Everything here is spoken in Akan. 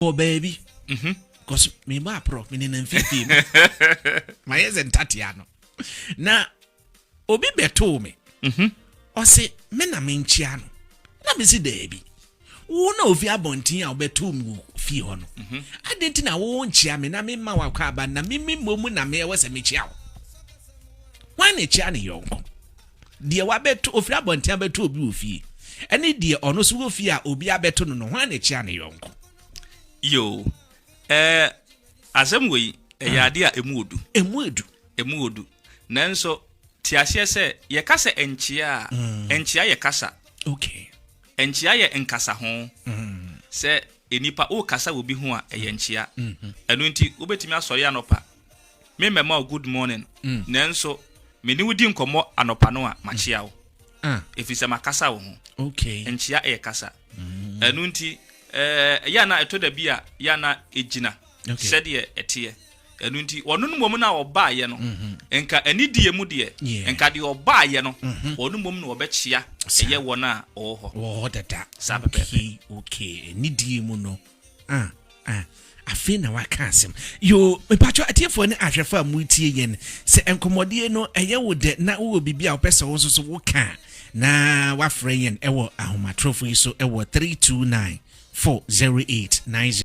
Wɔ baabi because mebɔ aporɔ, menenam fifie mu, mayɛ sɛ ntatea no na obi bɛtoo me. Ɔse me na menkyia no, na mesi daabi, wo na ofi abɔnten a wobɛtoo me wɔ fie hɔ no, adɛn nti na wo nkyia me na memma wakɔ aba na meme mmɔ mu na meyɛwɔ sɛ mekyia wo? Hwan na ɛkyia ne yɔnko? Deɛ wabɛto ofiri abɔnten abɛto obi wɔ fie ɛne deɛ ɔno so wɔ fie a obi abɛto no, hwan na ɛkyia ne yɔnko? Yo, asɛm wei ɛyɛ adeɛ a ɛmu odu. Ɛmu edu. Ɛmu odu, nanso te aseɛ sɛ yɛka sɛ nkyea a, nkyea yɛ kasa. Nkyea yɛ nkasa ho sɛ nipa wokasa wɔ bi ho a, ɛyɛ nkyea. Ɛno nti wobɛtumi asɔre anɔpa, memmɛma wo good morning, nanso mene wo di nkɔmmɔ anɔpa no a, makyea wo ɛfiri sɛ makasa wo ho. Nkyea ɛyɛ kasa. Ɛno nti ɛyɛ ana ɛtɔ da bi a yɛ ana ɛgyina sɛdeɛ ɛteɛ. Ɛno nti ɔno no mmom no a ɔbaayɛ no, nka anidie mu deɛ, nka deɛ ɔbaayɛ no, ɔno mmom na ɔbɛkyea ɛyɛ wɔn a ɔwɔ hɔ. Wɔ hɔ dada. Saa pɛpɛɛpɛ. Okay, anidie mu no, ah, afei na waka asɛm yo. Mepatwɔ, atiefoɔ ne ahwɛfo a motie yɛn, sɛ nkɔmmɔdeɛ no ɛyɛ wo dɛ na wowɔ biribi a wopɛ sɛ wo nso so woka a, na wafrɛ yɛn ɛwɔ ahomatorofo yi so ɛwɔ 329 408 90.